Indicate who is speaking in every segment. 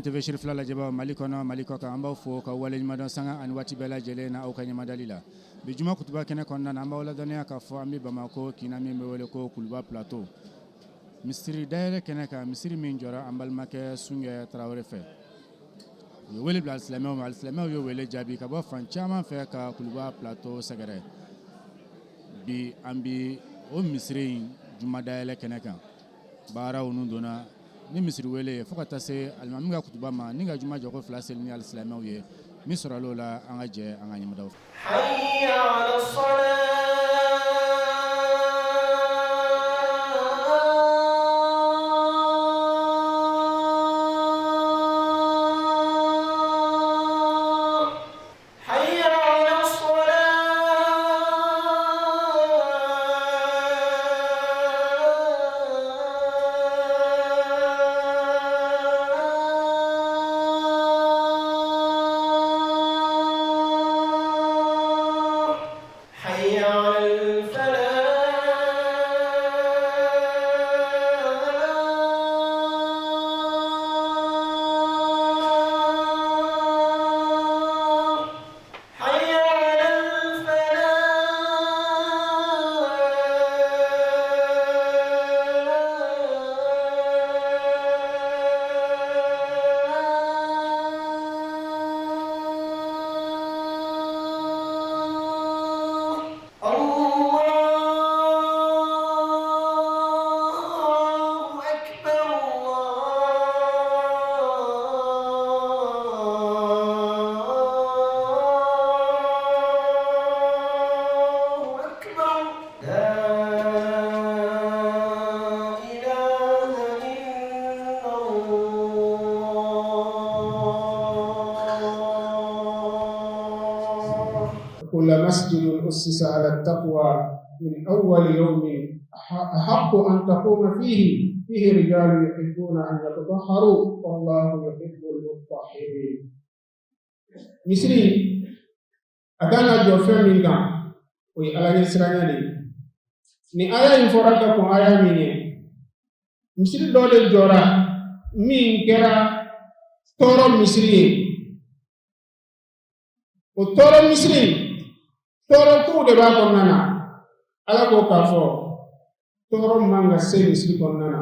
Speaker 1: TV Cherifla lajɛbaaw Mali kɔnɔ Mali kɔ kan an b'aw fo ka waleɲumandɔn sanga ani waati bɛɛ lajɛlen na aw ka ɲɛmadali la bi juma kutuba kɛnɛ kɔnɔna na an b'aw ladɔnniya k'a fɔ an bɛ Bamakɔ kin min bɛ wele ko Kuluba Plateau misiri dayɛlɛ kɛnɛ kan misiri min jɔra an balimakɛ Sunkɛ Tarawele fɛ u ye wele bila alisilamɛw ma alisilamɛw ye wele jaabi ka bɔ fan caman fɛ ka Kuluba Plateau sɛgɛrɛ bi an bi o misiri in juma dayɛlɛ kɛnɛ kan baaraw nun donna ni misiri wele ye fo ka taa se alimami ka kutuba ma ni ka juma jɔko fila seli ni alisilamɛw ye min sɔrɔla o la an ka jɛ an ka ɲɛmadaw fɛ.
Speaker 2: لمسجد أسس على التقوى من أول يوم أحق أن تقوم فيه فيه رجال يحبون أن يتطهروا والله يحب المطهرين misiri a kan ka jɔ fɛn min kan o ye ala ɲɛsiranya de ye nin aya in fɔra ka kɔn aya min ɲɛ misiri dɔ de jɔra min kɛra tɔɔrɔ misiri ye o tɔɔrɔ misiri tɔɔrɔ kow de b'a kɔnɔna na ala ko k'a fɔ tɔɔrɔ man ka se misiri kɔnɔna na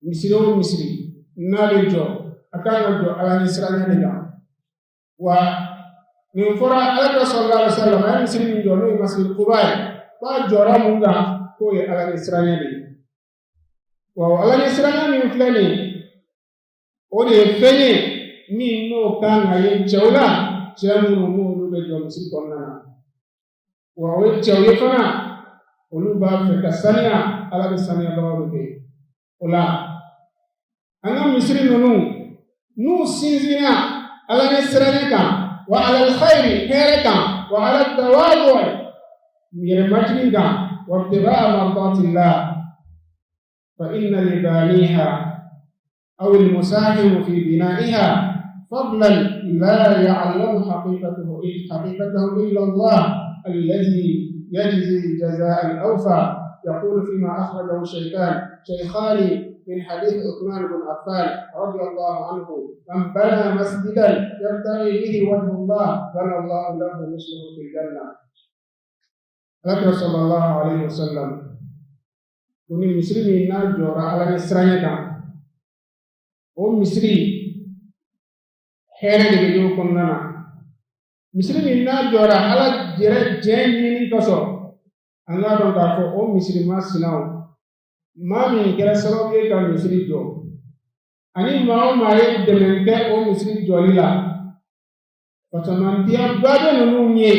Speaker 2: misiri o misiri n'a bɛ jɔ a kan ka jɔ ala ɲɛsiranya de kan wa nin fɔra ala kira sallallahu alaihi wasallam a ye misiri min jɔ n'o ye masjid kuba ye k'a jɔra mun kan k'o ye ala ɲɛsiranya de ye wa o ala ɲɛsiranya min filɛ nin ye o de ye fɛn ye min n'o kan ka ye cɛw la cɛ minnu n'olu bɛ jɔ misiri kɔnɔna na wa o ye cɛw ye fana olu b'a fɛ ka saniya ala bɛ saniyabagaw de fɛ o la an ka misiri ninnu n'u sinsinna ala ɲɛsiranya kan wa alal khayri hɛrɛ kan wa ala tawadu yɛrɛmajigin kan wa ibtigaa mardatillah fa inna li baniha aw al musahim fi binaiha fadlan la ya'lamu haqiqatahu haqiqatahu illa Allah alladhi yajzi jazaa al awfa يقول فيما أخرجه الشيخان شيخان من حديث عثمان بن عفان رضي الله عنه من بنى مسجدا يبتغي به وجه الله بنى الله له مثله في الجنة ذكر صلى الله عليه وسلم ko ni misiri min n'a jɔra ala ɲɛsiranya kan o misiri hɛrɛ de bɛ y'o kɔnɔna na misiri min n'a jɔra ala yɛrɛ diɲɛ ɲinini kosɔn an k'a dɔn k'a fɔ o misiri masinaw maa min kɛra sababu ye ka misiri jɔ ani maa o maa ye dɛmɛ kɛ o misiri jɔli la Fasamantiyaba bɛ ninnu ye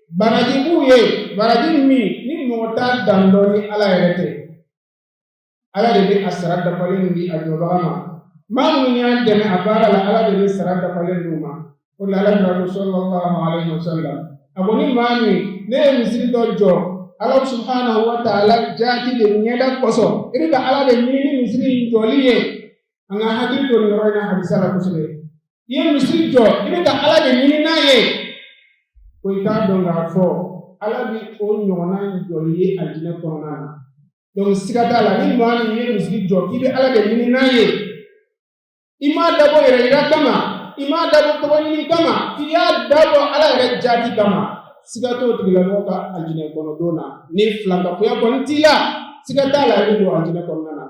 Speaker 2: baraji b'u ye baraji min ni mɔgɔ t'a dan dɔn ni ala yɛrɛ tɛ ala de bɛ a sara dafalen di a jɔbaga ma maa minnu y'a dɛmɛ a baara la ala de bɛ sara dafalen d'u ma o la ala kira ko sallallahu alaihi wasallam a ko ni maa min ne ye misiri dɔ jɔ ala subhanahu wa ta'ala jaati de ɲɛda kosɔn i bɛ ka ala de ɲini ni misiri in jɔli ye an ka hakili to nin yɔrɔ in na hadisa la kosɛbɛ i ye misiri jɔ i bɛ ka ala de ɲini n'a ye ko i k'a dɔn k'a fɔ ala bɛ o ɲɔgɔnna in jɔ i ye alijinɛ kɔnɔna na donc siga t'a la ni maa min ye misiri jɔ k'i bɛ ala de ɲini n'a ye I m'a dabɔ yɛrɛ yira kama, i m'a dabɔ tɔgɔ ɲini kama, i y'a dabɔ Ala yɛrɛ jaati kama. Siga t'o tigilamɔgɔ ka alijinɛ kɔnɔ don na. Ni filankafoya kɔni t'i la, siga t'a la, i bɛ don alijinɛ kɔnɔna na.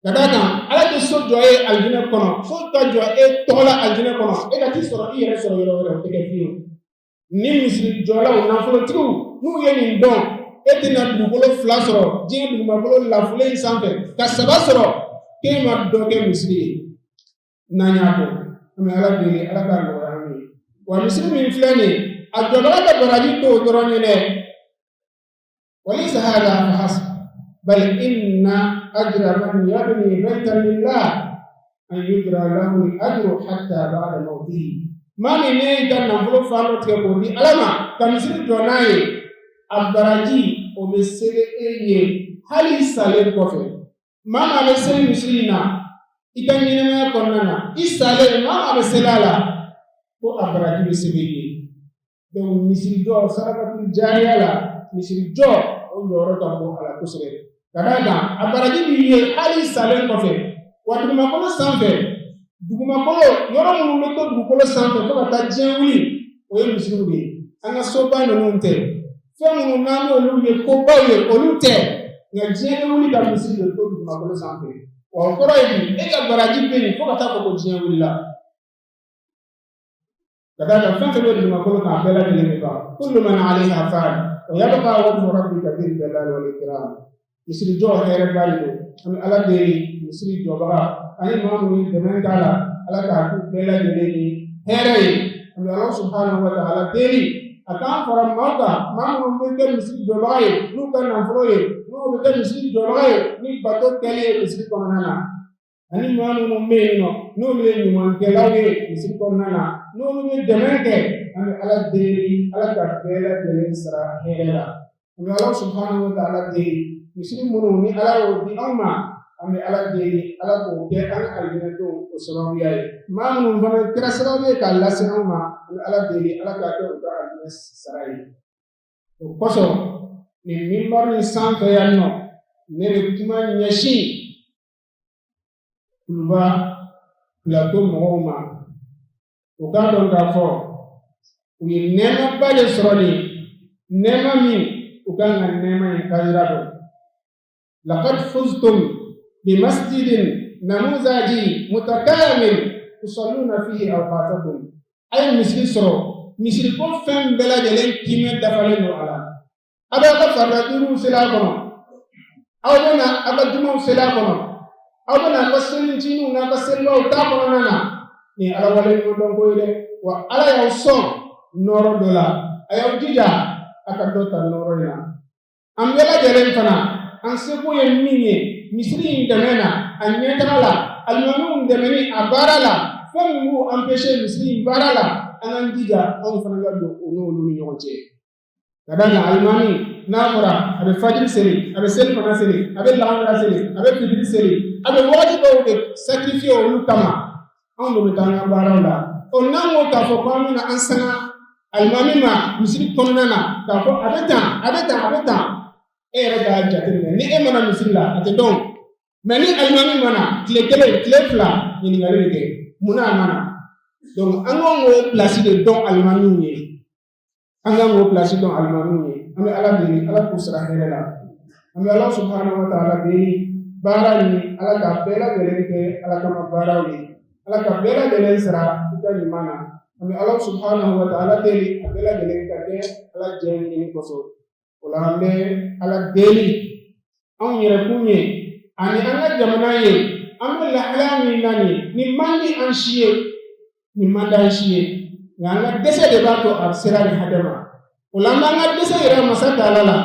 Speaker 2: Ka d'a kan Ala tɛ so jɔ e ye alijinɛ kɔnɔ, so ka jɔ e tɔgɔ la alijinɛ kɔnɔ, e ka t'i sɔrɔ i yɛrɛ sɔrɔ yɔrɔ wɛrɛ, o tɛ kɛ fiyewu. Ni misiri jɔlaw, nafolotigiw, n'u ye nin dɔn, e tɛna dugukolo fila sɔrɔ diɲɛ dugumakolo lafulen in sanfɛ ka saba sɔrɔ k'e ma dɔ kɛ misiri ye. N'an y'a dɔn, an bɛ Ala deli, Ala k'a nɔgɔya an ye. Wa misiri min filɛ nin ye, a jɔbaga ka baraji t'o dɔrɔn ye dɛ. Walaysa hada fahasb, bal inna ajra man yabni baytan lillah an yujra lahu al-ajru hatta ba'da mawtihi. Maa min ne y'i ka nafolo fan dɔ tigɛ k'o di Ala ma ka misiri jɔ n'a ye, a baraji o bɛ sɛbɛn e ye hali i salen kɔfɛ. Maa maa bɛ seli misiri in na i ka ɲɛnamaya kɔnɔna na, i salen, maa maa bɛ seli a la, ko a baraji bɛ sɛbɛn i ye. Donc misiri jɔ, sarakatul jariya la, misiri jɔ, o jɔyɔrɔ ka bon a la kosɛbɛ. Ka d'a kan a baraji b'i ye hali i salen kɔfɛ. Wa dugumakolo sanfɛ, dugumakolo yɔrɔ minnu bɛ to dugukolo sanfɛ fo ka taa diɲɛ wuli, o ye misiriw de ye. An ka soba ninnu tɛ, fɛn minnu n'an b'olu ye kobaw ye, olu tɛ. Nka diɲɛ bɛ wuli ka misiri de to dugumakolo sanfɛ. Wa o kɔrɔ ye di? E ka baraji bɛ yen fo ka taa fɔ ko diɲɛ wulila. Ka d'a kan fɛn fɛn bɛ dugumakolo kan, a bɛɛ lajɛlen bɛ ban. Kullu man alayha fan wa yabqa wajhu rabbika dhil jalali wal ikram. Misiri jɔ hɛrɛba de don. An bɛ Ala deli, misiri jɔbaga ani maa minnu ye dɛmɛ k'a la, Ala k'a k'u bɛɛ lajɛlen ni hɛrɛ ye. An bɛ Ala subhanahu wa ta'ala deli, a k'an fara maaw kan, maa minnu bɛ kɛ misiri jɔbaga ye n'u ka nafolo ye, n'u bɛ kɛ misiri jɔbaga ye ni bato kɛli ye misiri kɔnɔna na, ani maa minnu bɛ yen nɔ n'olu ye ɲumankɛlaw ye misiri kɔnɔna na, n'olu bɛ dɛmɛ kɛ. An bɛ Ala deli, Ala ka bɛɛ lajɛlen sara hɛrɛ la. An bɛ Ala subhanahu wa ta'ala deli, misiri minnu ni Ala y'o di anw ma, an bɛ Ala deli, Ala k'o kɛ an ka alijinɛ don o sababuya ye. Maa minnu fana kɛra sababu ye k'a lase anw ma, an bɛ Ala deli, Ala k'a kɛ u ka alijinɛ sara ye. O kosɔn, nin minbari in sanfɛ yan nɔ, ne bɛ kuma ɲɛsin Kuluba Plateau mɔgɔw ma, u k'a dɔn k'a fɔ u ye nɛɛmaba de sɔrɔ nin, nɛɛma min u kan ka nɛɛma in kadira dɔn. Laqad fuztum bi masjidin namuzaji mutakamil tusalluna fihi awqatakum. A ye misiri sɔrɔ, misiri ko fɛn bɛɛ lajɛlen kiimɛ dafalen don a la. A bɛ aw ka farida duuruw seli a kɔnɔ, aw bɛ na aw ka jumaw seli a kɔnɔ, aw bɛ na aw ka selinciniw n'aw ka selibaw t'a kɔnɔna na. Nin ye Ala waleɲuman dɔn ko ye dɛ. Wa Ala y'aw sɔn nɔɔrɔ dɔ la, a y'aw jija a ka dɔ ta nɔɔrɔ in na. An bɛɛ lajɛlen fana, an seko ye min ye misiri in dɛmɛ na, a ɲɛtaga la, alimamiw dɛmɛni a baara la, fɛn min b'u empêcher misiri in baara la, an k'an jija anw fana ka don o n'olu ni ɲɔgɔn cɛ. Ka d'a kan alimami n'a fɔra a bɛ fajiri seli, a bɛ seli fana seli, a bɛ lagansara seli, a bɛ fitiri seli, a bɛ wagati dɔw de sacrifier olu kama, anw de bɛ taa an ka baaraw la. O n'an ko k'a fɔ ko an bɛna an sanga alimami ma misiri kɔnɔna na k'a fɔ a bɛ tan, a bɛ tan, a bɛ tan, e yɛrɛ k'a jateminɛ, ni e ma na misiri la, a tɛ dɔn. Mais ni alimami ma na tile kelen, tile fila, ɲininkali bɛ kɛ, munna a ma na? Donc an k'o place de dɔn alimamiw ye, an k'an k'o place dɔn alimamiw ye. An bɛ Ala deli, Ala k'u sara hɛrɛ la. An bɛ Ala subhanahu wa ta'ala deli, baara nin, Ala ka bɛɛ lajɛlen kɛ Ala kama baaraw ye, Ala ka bɛɛ lajɛlen sara i ka ɲuman na. An bɛ Ala subhanahu wa ta'ala deli, a bɛɛ lajɛlen ka kɛ Ala diɲɛ ɲini kosɔn. O la an bɛ Ala deli, anw yɛrɛkun ye ani an ka jamana ye, an bɛ lahalaya min na nin, nin man di an si ye, nin man di an si ye, nka an ka dɛsɛ de b'a to a sera nin hakɛ ma. O la an b'an ka dɛsɛ yira masa taala la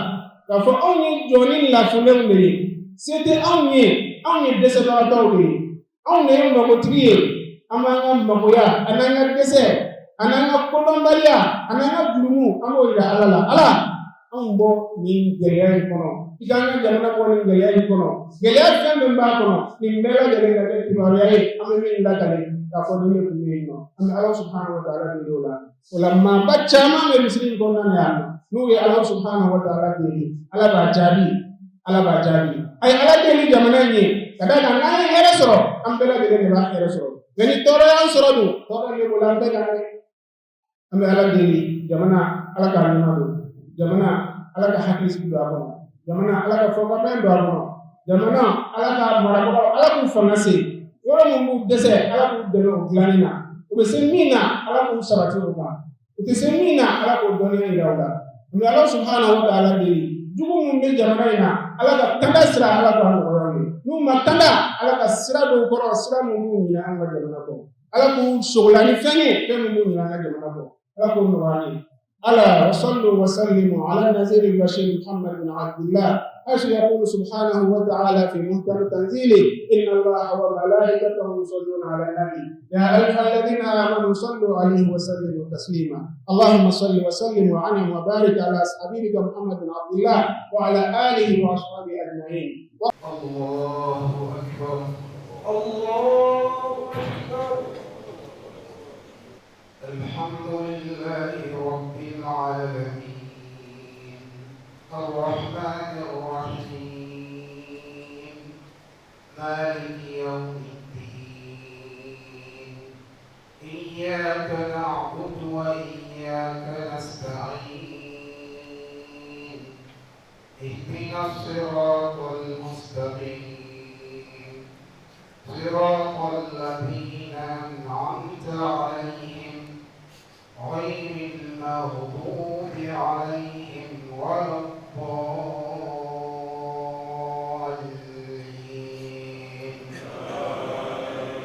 Speaker 2: k'a fɔ anw ye jɔnni lafulenw de ye, se tɛ anw ye, anw ye dɛsɛbagatɔw de ye, anw de ye magotigi ye. An b'an ka magoya an'an ka dɛsɛ an'an ka kodɔnbaliya an'an ka jurumu, an b'o yira Ala la. Ala, anw bɔ nin gɛlɛya in kɔnɔ, i k'an ka jamana bɔ nin gɛlɛya in kɔnɔ. Gɛlɛya fɛn min b'a kɔnɔ, nin bɛɛ lajɛlen ka kɛ kibaruya ye an bɛ min lakale k'a fɔ nin de tun bɛ yen nɔ. An bɛ Ala subhanahu wa ta'ala deli o la. O la maaba caman bɛ misiri in kɔnɔna na yan nɔ, n'u ye Ala subhanahu wa ta'ala deli, Ala b'a jaabi, Ala b'a jaabi. A ye Ala deli jamana in ye, ka d'a kan n'an ye hɛrɛ sɔrɔ, an bɛɛ lajɛlen de b'a hɛrɛ sɔrɔ. Nka ni tɔɔrɔ y'an sɔrɔ dun, tɔɔrɔ in bɛ boli an bɛɛ kan dɛ. An bɛ Ala deli, jamana Ala k'a ɲuman don, jamana Ala ka hakili sigi don a kɔnɔ, jamana Ala ka fɔkabɛn don a kɔnɔ, jamana Ala ka marabagaw Ala k'u fanga se, yɔrɔ min b'u dɛsɛ Ala k'u dɛmɛ o dilanni na, u bɛ se min na Ala k'u sabati o kan, u tɛ se min na Ala k'o dɔnniya yira u la. An bɛ Ala subahana wa taala deli, jugu min bɛ jamana in na, Ala ka kanda sira Ala k'a nɔgɔya u ye, n'u ma kanda Ala ka sira don u kɔrɔ, sira min b'u ɲinɛ an ka jamana kɔ, Ala k'u sogola ni fɛn ye, fɛn min b'u ɲinɛ an ka jamana kɔ, Ala k'o nɔgɔya an ye. ألا وصلوا وسلموا على النذير البشير محمد بن عبد الله، حيث يقول سبحانه وتعالى في محكم تنزيله: إن الله وملائكته يصلون على النبي يا أيها الذين آمنوا صلوا عليه وسلموا تسليما. اللهم صل وسلم وعنهم وبارك على حبيبك محمد بن عبد الله وعلى آله وأصحابه أجمعين.
Speaker 3: الله أكبر، الله أكبر. الحمد لله رب العالمين، الرحمن الرحيم، مالك يوم الدين، إياك نعبد وإياك نستعين، اهدنا الصراط المستقيم، صراط الذين أنعمت عليهم غير المغضوب عليهم ولا الضالين.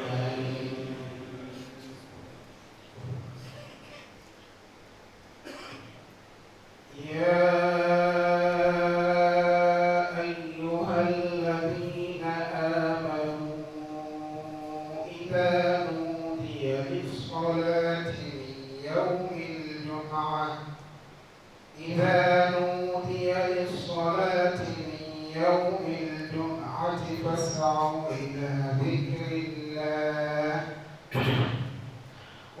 Speaker 3: آمين. يا أيها الذين آمنوا إذا نودي للصلاة من يوم الجمعة إذا نودي للصلاة من يوم الجمعة فاسعوا إلى ذكر الله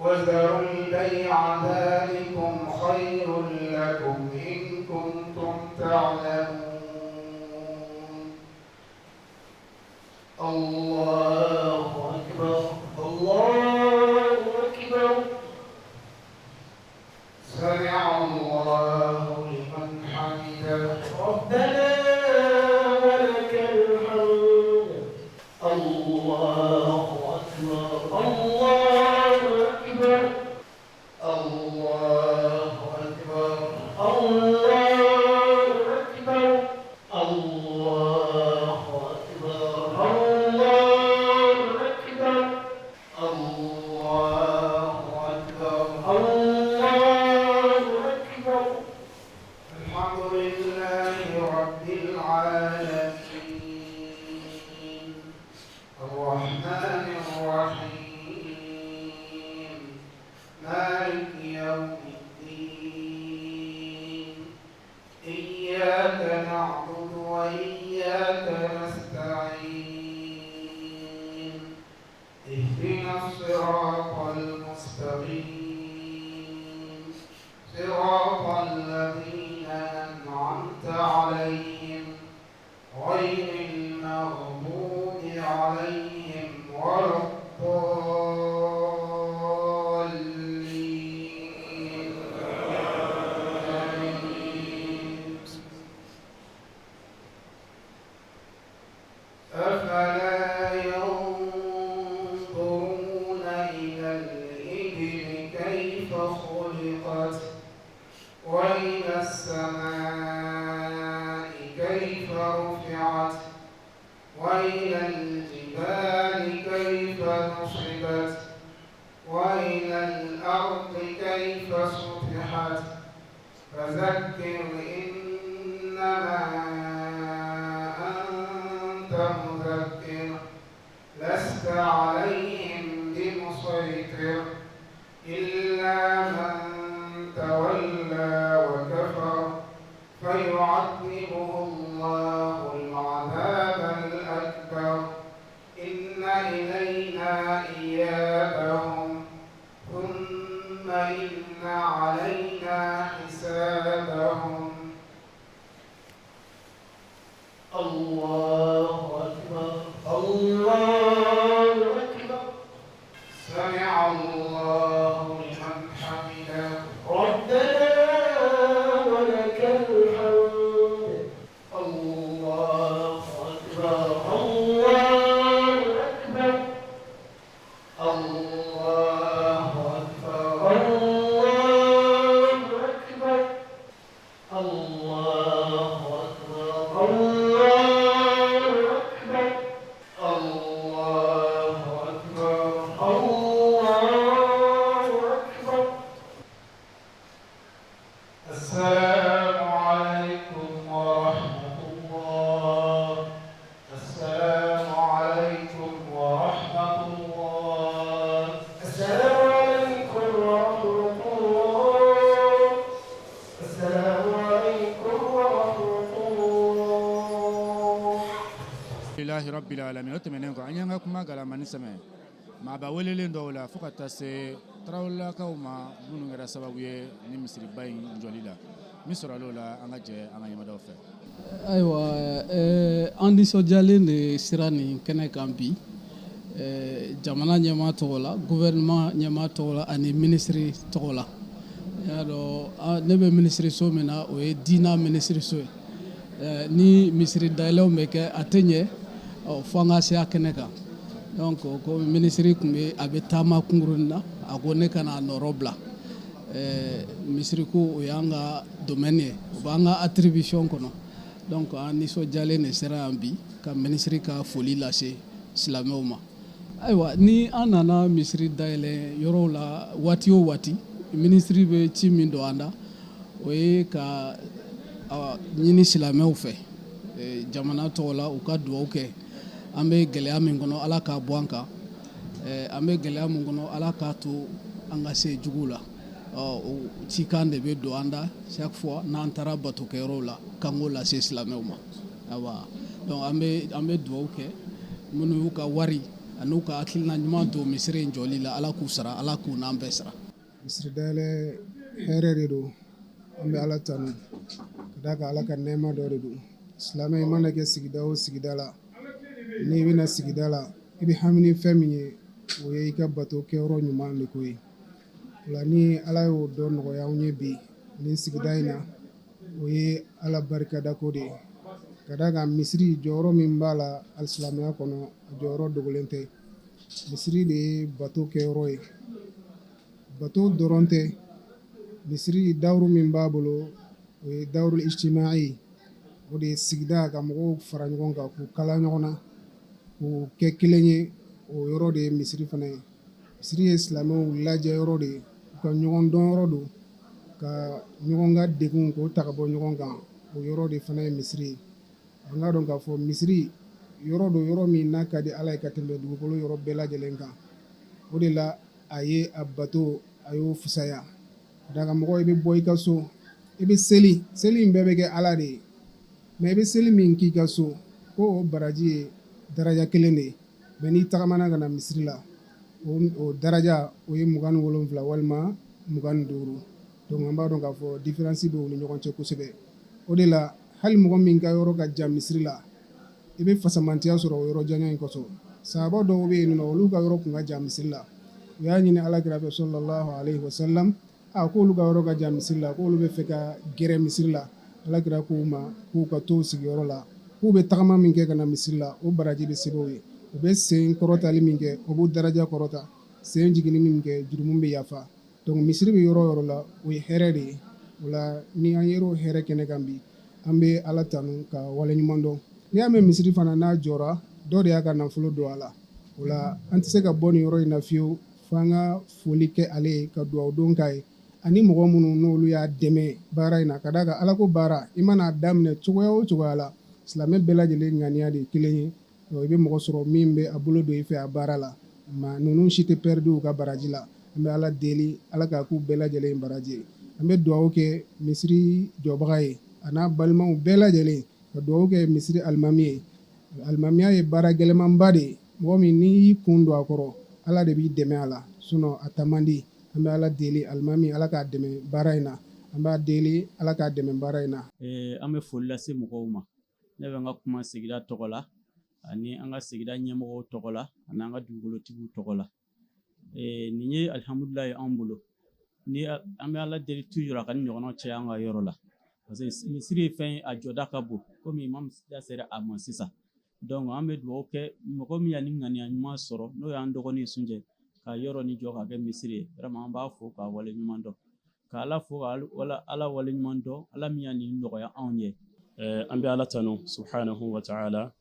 Speaker 3: وذروا البيع، ذلكم خير لكم إن كنتم تعلمون. الله أكبر، الله أكبر. سمع الله لمن حمده. ربنا ولك الحمد. الله أكبر، الله أكبر، الله أكبر، الله أكبر، الله أكبر، الله أكبر، الله أكبر، الله أكبر. الحمد لله رب العالمين، الرحمن الرحيم، مالك يوم الدين، إياك نعبد وإياك نستعين، اهدنا الصراط المستقيم، صراط الذين أنعمت عليهم غير المغضوب عليهم ولا الضالين. آمين. أفلا ينظرون إلى الإبل كيف خلقت وإلى السماء كيف رفعت وإلى الجبال كيف نصبت وإلى الأرض كيف سطحت. فذكر إنما أنت مذكر، لست عليهم بمسيطر إلا من تولى وكفر فيعذبه الله العذاب الأكبر. إن إلينا إيابهم ثم إن علينا حسابهم. الله أكبر، الله أكبر. الله أكبر الله أكبر الله أكبر الله أكبر الله أكبر الله أكبر السلام عليكم ورحمة الله السلام عليكم ورحمة الله السلام عليكم ورحمة الله السلام عليكم ورحمة الله
Speaker 1: Alhamdulillahi rabbil alamin. O tɛmɛnen kɔ, an y'an ka kuma galamani sɛmɛ maaba welelen dɔw la, fo ka taa se tarawelelakaw ma, minnu kɛra sababu ye ni misiriba in jɔli la. Min sɔrɔla o la, an ka jɛ an ka ɲɛmadaw fɛ.
Speaker 4: Ayiwa, an nisɔndiyalen de sera nin kɛnɛ kan bi, jamana ɲɛmaa tɔgɔ la, gouvernement ɲɛmaa tɔgɔ la ani minisiri tɔgɔ la. I y'a dɔn, ne bɛ minisiriso min na, o ye diina minisiriso ye. Ni misiri dayɛlɛw bɛ kɛ, a tɛ ɲɛ fo an ka se a kɛnɛ kan. Donc ko minisiri tun bɛ, a bɛ taama kunkurunin na, a ko ne ka n'a nɔrɔ bila. Misiri ko, o y'an ka domaine ye, o b'an ka attribution kɔnɔ. Donc an nisɔndiyalen de sera yan bi ka minisiri ka foli lase silamɛw ma. Ayiwa, ni an nana misiri dayɛlɛ yɔrɔw la, waati o waati, minisiri bɛ ci min don an da, o ye ka ɲini silamɛw fɛ jamana tɔgɔ la, u ka dugawu kɛ. An bɛ gɛlɛya min kɔnɔ, Ala k'a bɔ an kan. An bɛ gɛlɛya min kɔnɔ, Ala k'a to an ka se jugu la. O cikan de bɛ don an da chaque fois n'an taara batokɛyɔrɔw la, k'an k'o lase silamɛw ma. Ayiwa, donc an bɛ dugawu kɛ minnu y'u ka wari an'u ka hakilina ɲuman don misiri in jɔli la, Ala k'u sara, Ala k'u n'an bɛɛ sara.
Speaker 2: Misiri dayɛlɛ hɛrɛ de don. An bɛ Ala tanu ka d'a kan Ala ka nɛɛma dɔ de don. Silamɛ, i mana kɛ sigida o sigida la, n'i bɛna sigida la, i bɛ hami ni fɛn min ye, o ye i ka bato kɛyɔrɔ ɲuman de ko ye. O la, ni Ala y'o dɔ nɔgɔya anw ye bi nin sigida in na, o ye Ala barikadako de ye, ka d'a kan misiri jɔyɔrɔ min b'a la alisilamɛya kɔnɔ, a jɔyɔrɔ dogolen tɛ. Misiri de ye bato kɛyɔrɔ ye. Bato dɔrɔn tɛ, misiri dawuru min b'a bolo, o ye dawuru ijtimai, o de ye sigida ka mɔgɔw fara ɲɔgɔn kan, k'u kala ɲɔgɔn na, k'u kɛ kelen ye. O yɔrɔ de ye misiri fana ye. Misiri ye silamɛw lajɛ yɔrɔ de ye, u ka ɲɔgɔn dɔn yɔrɔ don, ka ɲɔgɔn ka degun k'o ta ka bɔ ɲɔgɔn kan, o yɔrɔ de fana ye misiri ye. An k'a dɔn k'a fɔ misiri yɔrɔ don, yɔrɔ min n'a ka di Ala ye ka tɛmɛ dugukolo yɔrɔ bɛɛ lajɛlen kan. O de la, a ye a bato, a y'o fisaya ka d'a kan mɔgɔ, i bɛ bɔ i ka so, i bɛ seli, seli in bɛɛ bɛ kɛ Ala de ye, mais i bɛ seli min k'i ka so, ko o baraji ye daraja kelen de ye. Mais n'i tagamana ka na misiri la, o daraja, o ye 27 walima 25. Donc an b'a dɔn k'a fɔ différence bɛ u ni ɲɔgɔn cɛ kosɛbɛ. O de la, hali mɔgɔ min ka yɔrɔ ka jan misiri la, i bɛ fasamantiya sɔrɔ o yɔrɔ janya in kosɔn. Sahaba dɔw bɛ yen nɔ, olu ka yɔrɔ tun ka jan misiri la. U y'a ɲini Ala kira fɛ, sallallahu alayhi wa sallam, a k'olu ka yɔrɔ ka jan misiri la, k'olu bɛ fɛ ka gɛrɛ misiri la. Ala kira k'u ma k'u ka to sigiyɔrɔ la, k'u bɛ tagama min kɛ ka na misiri la, o baraji bɛ sɛbɛn u ye. U bɛ sen kɔrɔtali min kɛ, o b'u daraja kɔrɔta, sen jiginni min kɛ, jurumu bɛ yafa. Donc misiri bɛ yɔrɔ o yɔrɔ la, o ye hɛrɛ de ye. O la, ni an yer'o hɛrɛ kɛnɛ kan bi, an bɛ Ala tanu ka waleɲuman dɔn. N'i y'a mɛn misiri fana n'a jɔra, dɔ de y'a ka nafolo don a la. O la, an tɛ se ka bɔ nin yɔrɔ in na fiyewu fo an ka foli kɛ ale ye, ka dugawu don k'a ye, ani mɔgɔ minnu n'olu y'a dɛmɛ baara in na, ka d'a kan Ala ko baara, i mana daminɛ cogoya o cogoya la, silamɛ bɛɛ lajɛlen ŋaniya de ye kelen ye. I bɛ mɔgɔ sɔrɔ min bɛ a bolo don i fɛ a baara la. Ma ninnu si tɛ pɛridi u ka baraji la. An bɛ Ala deli, Ala k'a k'u bɛɛ lajɛlen baraji ye. An bɛ dugawu kɛ misiri jɔbaga ye, a n'a balimaw bɛɛ lajɛlen, ka dugawu kɛ misiri alimami ye. Alimamiya ye baara gɛlɛmanba de ye. Mɔgɔ min n'i y'i kun don a kɔrɔ, Ala de b'i dɛmɛ a la, sinon a ta man di. An bɛ Ala deli, alimami, Ala k'a dɛmɛ baara in na. An b'a deli, Ala k'a dɛmɛ baara in na.
Speaker 5: An bɛ foli lase mɔgɔw ma. Ne bɛ n ka kuma sigida tɔgɔ la, ani an ka sigida ɲɛmɔgɔw tɔgɔ la, ani an ka dugukolotigiw tɔgɔ la. Nin ye alihamudulila ye anw bolo. Ni an bɛ Ala deli toujours, a ka ni ɲɔgɔnnaw caya an ka yɔrɔ la, parce que misiri ye fɛn ye, a jɔda ka bon, komi imam da sera a ma sisan. Donc an bɛ dugawu kɛ mɔgɔ min y'a ni ŋaniya ɲuman sɔrɔ, n'o y'an dɔgɔnin Sunjɛ. Ka yɔrɔ nin jɔ ka kɛ misiri ye, vraiment an b'a fo k'a waleɲuman dɔn, ka Ala fo ka Ala waleɲuman dɔn, Ala min y'a nin nɔgɔya anw ye.
Speaker 6: An bɛ Ala tanu subhanahu wa ta'ala,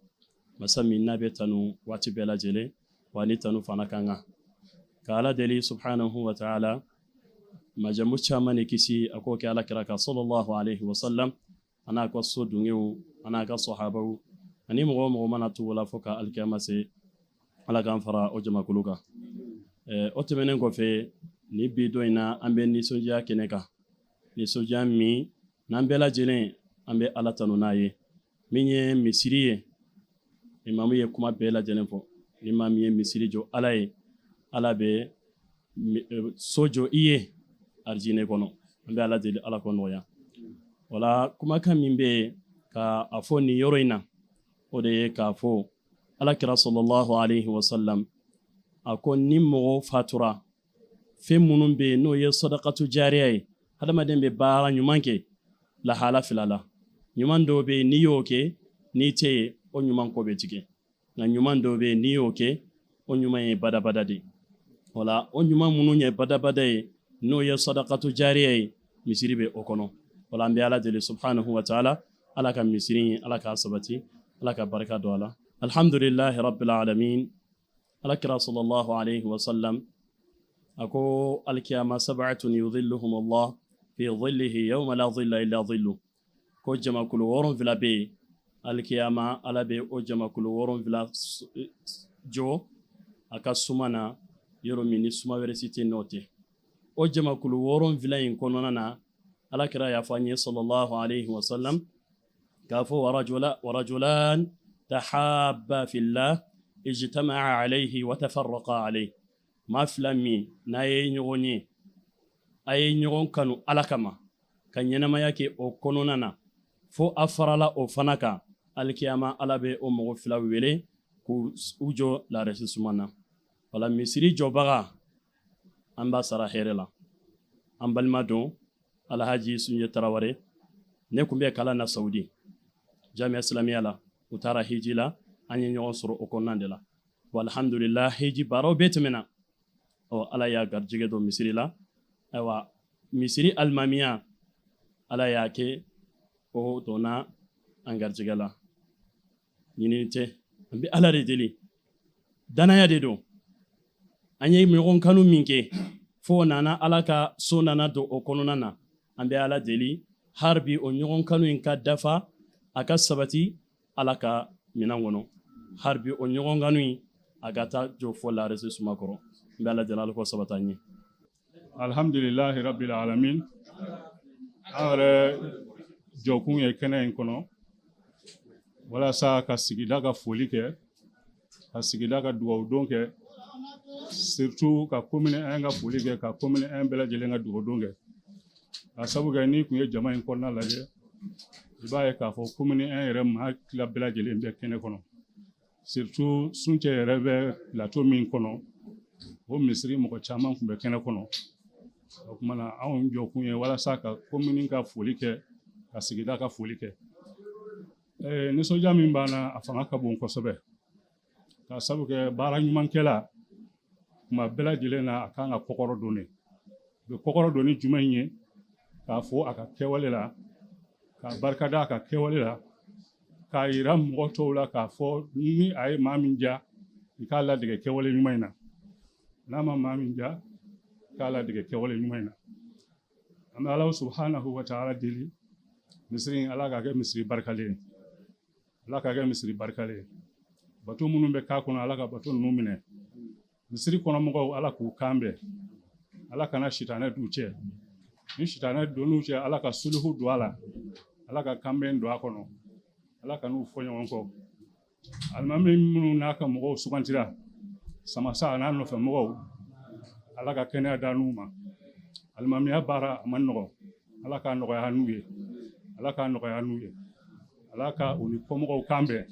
Speaker 6: masa min n'a bɛ tanu waati bɛɛ lajɛlen, wa ni tanu fana ka kan, ka Ala deli subhanahu wa ta'ala majamu caman ni kisi a k'o kɛ Ala kira kan sallallahu alaihi wa sallam, a n'a ka so dungew, a n'a ka sahabaw, ani mɔgɔ o mɔgɔ mana tugu la fo ka alikiyama se, Ala k'an fara o jamakulu kan. O tɛmɛnen kɔfɛ, ni bi don in na, an bɛ nisɔndiya kɛnɛ kan, nisɔndiya min n'an bɛɛ lajɛlen an bɛ Ala tanu n'a ye, min ye misiri ye. Imamu ye kuma bɛɛ lajɛlen fɔ. Ni maa min ye misiri jɔ Ala ye, Ala bɛ so jɔ i ye arijinɛ kɔnɔ. An bɛ Ala deli, Ala k'o nɔgɔya. Wala kumakan min bɛ yen ka a fɔ nin yɔrɔ in na, o de ye k'a fɔ Ala kira sallallahu alaihi wasallam a ko ni mɔgɔ fatura, fɛn minnu bɛ yen n'o ye sadakatu jariya ye, hadamaden bɛ baara ɲuman kɛ lahala fila la. Ɲuman dɔw bɛ yen, n'i y'o kɛ, n'i tɛ yen, o ɲuman ko bɛ tigɛ, nka ɲuman dɔw bɛ yen, n'i y'o kɛ, o ɲuman ye badabada de. Wala o ɲuman minnu ye badabada ye, n'o ye sadakatu jariya ye, misiri bɛ o kɔnɔ. Wala an bɛ Ala deli subhanahu wa taala, Ala ka misiri, Ala k'a sabati, Ala ka barika don a la. Alhamdulillahi rabbil alamin. Ala kira sallallahu alaihi wasallam a ko alikiyama, sab'atun yudhilluhum Allah fi dhillihi yawma la dhilla illa dhillu, ko jamakulu 70 bɛ yen alikiyama, Ala bɛ o jamakulu 70 jɔ a ka suma na, yɔrɔ min ni suma wɛrɛ si tɛ n'o tɛ. O jamakulu 70 in kɔnɔna na, Ala kira y'a fɔ an ye sallallahu alaihi wasallam k'a fɔ warajulan tahabba fillah ijtama'a alayhi wa tafarraqa alayhi, maa fila min n'a ye ɲɔgɔn ye, a ye ɲɔgɔn kanu Ala kama, ka ɲɛnamaya kɛ o kɔnɔna na, fo a farala o fana kan, alikiyama Ala bɛ o mɔgɔ fila wele k'u jɔ larasi suma na. Wala misiri jɔbaga, an b'a sara hɛrɛ la. An balima don Alhaji Sunjɛ Tarawele, ne tun bɛ kalan na Saudi Jamiya Silamiya la, u taara hiji la, an ye ɲɔgɔn sɔrɔ o kɔnɔna de la. Wa alhamdulillah, hiji baaraw bɛɛ tɛmɛna. Ɔ Ala y'a garijɛgɛ don misiri la. Ayiwa, misiri alimamiya, Ala y'a kɛ o donna an garijɛgɛ la. Ɲinini tɛ, an bɛ Ala de deli, danaya de don. An ye ɲɔgɔn kanu min kɛ fo nana Ala ka so nana don o kɔnɔna na, an bɛ Ala deli hali bi o ɲɔgɔn kanu in ka dafa, a ka sabati Ala ka minɛn kɔnɔ, hali bi o ɲɔgɔn kanu in a ka taa jɔ fo larasi suma kɔrɔ. N bɛ Ala deli, Ala k'o sabati an ye.
Speaker 7: Alhamdulilahi rabbil alamin. An yɛrɛ jɔkun ye kɛnɛ in kɔnɔ walasa ka sigida ka foli kɛ, ka sigida ka dugawudon kɛ, surtout ka commune 1 ka foli kɛ, ka commune 1 bɛɛ lajɛlen ka dugawudon kɛ. Ka sabu kɛ, n'i tun ye jama in kɔnɔna lajɛ, i b'a ye k'a fɔ commune 1 yɛrɛ maa tila bɛɛ lajɛlen bɛ kɛnɛ kɔnɔ, surtout Suncɛ yɛrɛ bɛ plateau min kɔnɔ, o misiri mɔgɔ caman tun bɛ kɛnɛ kɔnɔ. O tuma na, anw jɔkun ye walasa ka commune ka foli kɛ, ka sigida ka foli kɛ. Nisɔndiya min b'an na, a fanga ka bon kosɛbɛ, ka sabu kɛ baara ɲumankɛla, tuma bɛɛ lajɛlen na, a kan ka kɔkɔrɔ don de. U bɛ kɔkɔrɔ don ni jumɛn ye? K'a fɔ a ka kɛwale la, k'a barikada a ka kɛwale la, k'a yira mɔgɔ tɔw la k'a fɔ ni a ye maa min diya, i k'a ladege kɛwale ɲuman in na, n'a ma maa min diya, k'a ladege kɛwale ɲuman in na. An bɛ Ala subhanahu wa ta'ala deli, misiri in, Ala k'a kɛ misiri barikalen ye, Ala k'a kɛ misiri barikalen ye. Bato minnu bɛ k'a kɔnɔ, Ala ka bato ninnu minɛ. Misiri kɔnɔmɔgɔw, Ala k'u kan bɛn, Ala kana sitanɛ d'u cɛ. Ni sitanɛ donn'u cɛ, Ala ka suluhu don a la, Ala ka kanbɛn don a kɔnɔ, Ala ka n'u fɔ ɲɔgɔn kɔ. Alimami minnu n'a ka mɔgɔw sugantira, Samasa a n'a nɔfɛ mɔgɔw, Ala ka kɛnɛya da n'u ma. Alimamiya baara a man nɔgɔ, Ala k'a nɔgɔya n'u ye, Ala k'a nɔgɔya n'u ye, Ala ka u ni kɔmɔgɔw kan bɛn,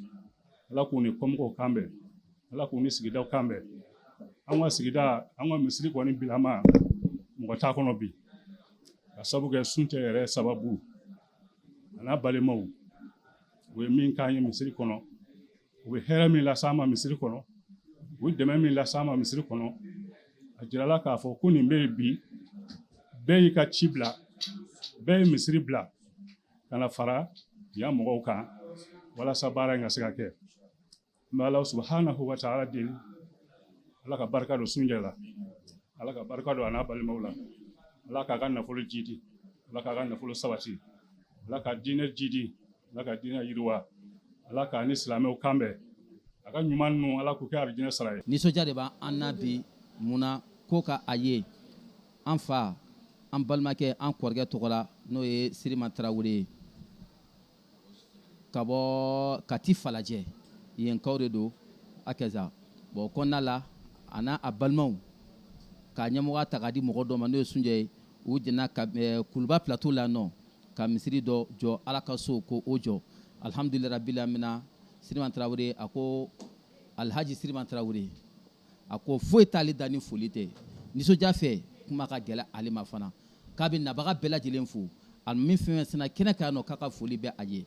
Speaker 7: Ala k'u ni kɔmɔgɔw kan bɛn, Ala k'u ni sigidaw kan bɛn. An ka sigida, an ka misiri kɔni bilama mɔgɔ t'a kɔnɔ bi, ka sabu kɛ Suncɛ yɛrɛ sababu, a n'a balimaw, u ye min k'an ye misiri kɔnɔ, u bɛ hɛrɛ min las'an ma misiri kɔnɔ, u ye dɛmɛ min las'an ma misiri kɔnɔ. A jirala k'a fɔ ko nin bɛ yen bi, bɛɛ y'i ka ci bila, bɛɛ ye misiri bila ka na fara yan mɔgɔw kan walasa baara in ka se ka kɛ. N bɛ Ala subahanahu wa taala deli, Ala ka barika don Sunjɛ la, Ala ka barika don a n'a balimaw la, Ala k'a ka nafolo jidi, Ala k'a ka nafolo sabati, Ala ka diinɛ jidi, Ala ka diinɛ yiriwa, Ala k'a ni silamɛw kanbɛn, a ka ɲuman ninnu Ala k'u kɛ arijinɛ sara ye.
Speaker 8: Nisɔndiya de b'an na bi mun na ko ka a ye an fa, an balimakɛ, an kɔrɔkɛ tɔgɔ la, n'o ye Sirima Tarawele ye ka bɔ Kati Falajɛ, yenkaw de don akɛza. Bon, o kɔnɔna la, a n'a a balimaw ka ɲɛmɔgɔya ta k'a di mɔgɔ dɔ ma, n'o ye Sunjɛ ye, u jɛna ka Kuluba Plateau la nɔ ka misiri dɔ jɔ, Ala ka so ko o jɔ. Alhamdulilayi rabbil alamina. Sirima Tarawele a ko, Alhaji Sirima Tarawele a ko foyi t'ale da ni foli tɛ. Nisɔndiya fɛ, kuma ka gɛlɛn ale ma fana, k'a bɛ nabaga bɛɛ lajɛlen fo, alimami fɛn fɛn sera kɛnɛ kan nɔ, k'a ka foli bɛ a ye,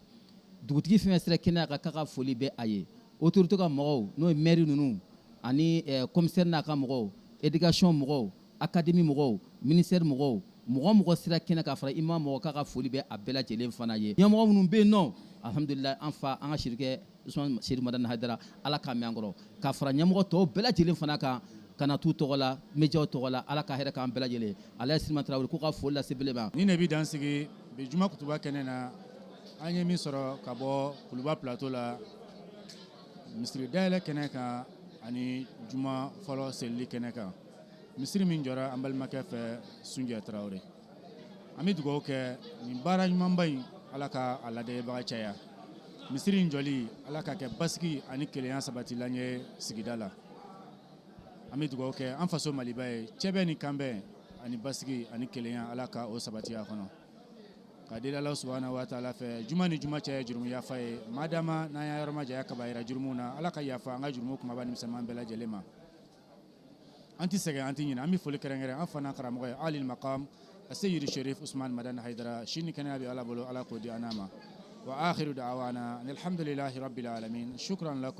Speaker 8: dugutigi fɛn fɛn sera kɛnɛ kan, k'a ka foli bɛ a ye, autorité ka mɔgɔw, n'o ye maire ninnu ani commissaire n'a ka mɔgɔw, éducation mɔgɔw, académie mɔgɔw, ministère mɔgɔw, mɔgɔ mɔgɔ sera kɛnɛ ka fara imam mɔgɔ, k'a ka foli bɛ a bɛɛ lajɛlen fana ye. Ɲɛmɔgɔ minnu bɛ yen nɔ, alhamdulilayi, an fa, an ka sirikɛ Usman Sedu Madani Hayidara, Ala k'a mɛn an kɔrɔ, ka fara ɲɛmɔgɔ tɔw bɛɛ lajɛlen fana kan, ka na t'u tɔgɔ la, médiaw tɔgɔ la, Ala ka hɛrɛ k'an bɛɛ lajɛlen. Ala Sirima Tarawele k'u ka foli lase bele ma.
Speaker 1: Ni ne bɛ dan sigi bi juma kutuba kɛnɛ na, an ye min sɔrɔ ka bɔ Kuluba Plateau la, misiri dayɛlɛ kɛnɛ kan ani juma fɔlɔ selili kɛnɛ kan, misiri min jɔra an balimakɛ fɛ, Sunjɛ Tarawele. An bɛ dugawu kɛ nin baara ɲumanba in, Ala ka a ladɛyebaga caya. Misiri in jɔli, Ala ka kɛ basigi ani kelenya sabatilan ye sigida la. An bɛ dugawu kɛ an faso Maliba ye, cɛbɛn ni kanbɛn ani basigi ani kelenya, Ala ka o sabati a kɔnɔ. Ka deli Ala subahana wa taala fɛ, juma ni juma cɛ jurumu yafa ye, madama n'an y'a yɔrɔ majanya kabayira jurumu na, Ala ka yafa an ka jurumu kumaba ni misɛnman bɛɛ lajɛlen ma. An tɛ sɛgɛn, an tɛ ɲinɛ. An bɛ foli kɛrɛnkɛrɛn an fana karamɔgɔ ye, Ali Makam Aseyidi Sherif Usman Madani Hayidara. Si ni kɛnɛya bɛ Ala bolo, Ala k'o di an n'a ma. Wa akhiru da'wana alhamdulillahi rabbil alamin, shukran lakum.